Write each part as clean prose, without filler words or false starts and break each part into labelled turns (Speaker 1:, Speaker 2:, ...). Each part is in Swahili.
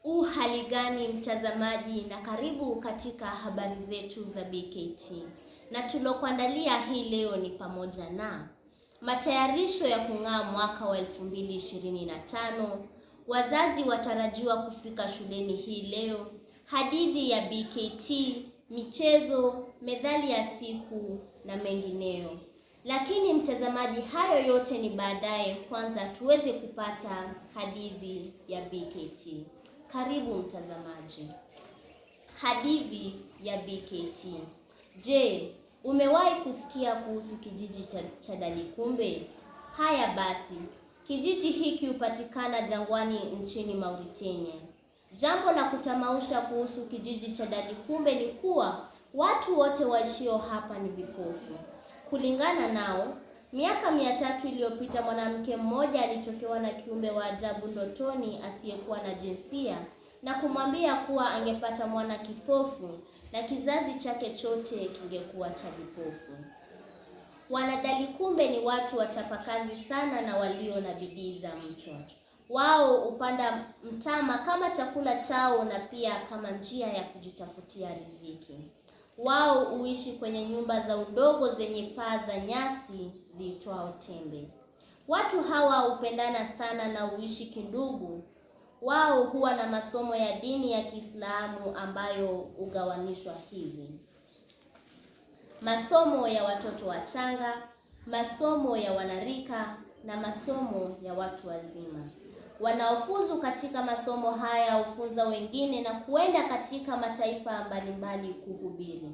Speaker 1: U hali gani mtazamaji, na karibu katika habari zetu za BKT. Na tulokuandalia hii leo ni pamoja na matayarisho ya kung'aa mwaka wa 2025, wazazi watarajiwa kufika shuleni hii leo, hadithi ya BKT, michezo, methali ya siku na mengineyo. Lakini mtazamaji, hayo yote ni baadaye. Kwanza tuweze kupata hadithi ya BKT. Karibu mtazamaji. Hadithi ya BKT. Je, umewahi kusikia kuhusu kijiji cha Dalikumbe? Haya basi, kijiji hiki hupatikana jangwani nchini Mauritania. Jambo la kutamausha kuhusu kijiji cha Dalikumbe ni kuwa watu wote waishio hapa ni vipofu. Kulingana nao, miaka 300 iliyopita mwanamke mmoja alitokewa na kiumbe wa ajabu ndotoni asiyekuwa na jinsia na kumwambia kuwa angepata mwana kipofu na kizazi chake chote kingekuwa cha vipofu. Wanadalikumbe ni watu wachapakazi sana na walio na bidii za mchwa. Wao hupanda mtama kama chakula chao na pia kama njia ya kujitafutia riziki. Wao huishi kwenye nyumba za udongo zenye paa za nyasi ziitwao tembe. Watu hawa hupendana sana na huishi kindugu. Wao huwa na masomo ya dini ya Kiislamu ambayo hugawanishwa hivi: masomo ya watoto wachanga, masomo ya wanarika na masomo ya watu wazima. Wanaofuzu katika masomo haya hufunza wengine na kuenda katika mataifa mbalimbali kuhubiri.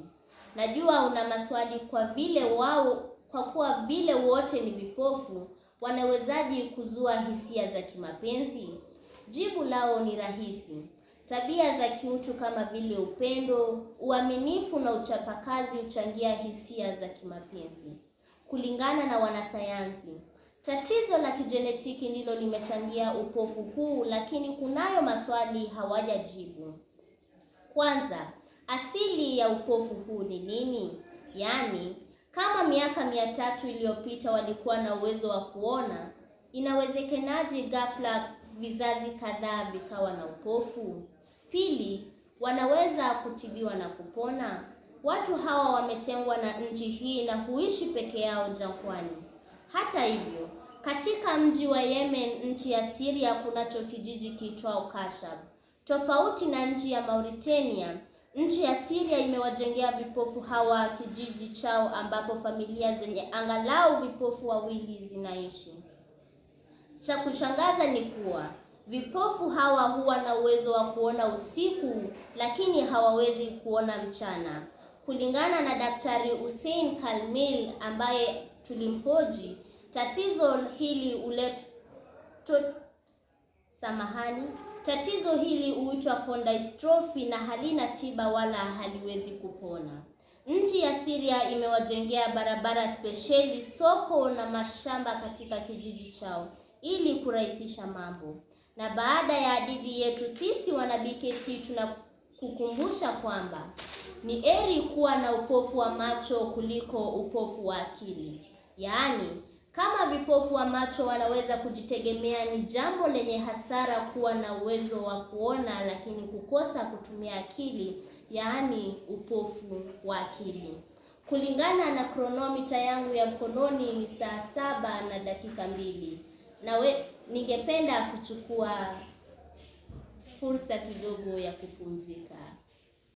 Speaker 1: Najua una maswali kwa kuwa vile wote ni vipofu, wanawezaje kuzua hisia za kimapenzi? Jibu lao ni rahisi. Tabia za kiutu kama vile upendo, uaminifu na uchapakazi huchangia hisia za kimapenzi. Kulingana na wanasayansi, tatizo la kijenetiki ndilo limechangia upofu huu, lakini kunayo maswali hawajajibu. Kwanza, asili ya upofu huu ni nini? Yaani, kama miaka 300 iliyopita walikuwa na uwezo wa kuona, inawezekanaje ghafla vizazi kadhaa vikawa na upofu? Pili, wanaweza kutibiwa na kupona? Watu hawa wametengwa na nchi hii na huishi peke yao jangwani. Hata hivyo, katika mji wa Yemen, nchi ya Syria, kunacho kijiji kiitwao Kashab. Tofauti na nchi ya Mauritania, nchi ya Syria imewajengea vipofu hawa kijiji chao ambapo familia zenye angalau vipofu wawili zinaishi. Cha kushangaza ni kuwa vipofu hawa huwa na uwezo wa kuona usiku, lakini hawawezi kuona mchana. Kulingana na Daktari Hussein Kalmil ambaye tulimhoji, tatizo hili huitwa kondystrophy na halina tiba wala haliwezi kupona. Nchi ya Syria imewajengea barabara spesheli, soko na mashamba katika kijiji chao ili kurahisisha mambo. Na baada ya hadithi yetu sisi wana BKT tunakukumbusha kwamba ni heri kuwa na upofu wa macho kuliko upofu wa akili. Yaani, kama vipofu wa macho wanaweza kujitegemea, ni jambo lenye hasara kuwa na uwezo wa kuona lakini kukosa kutumia akili, yaani upofu wa akili. Kulingana na kronomita yangu ya mkononi ni saa 7:02. Na ningependa kuchukua fursa kidogo ya kupumzika.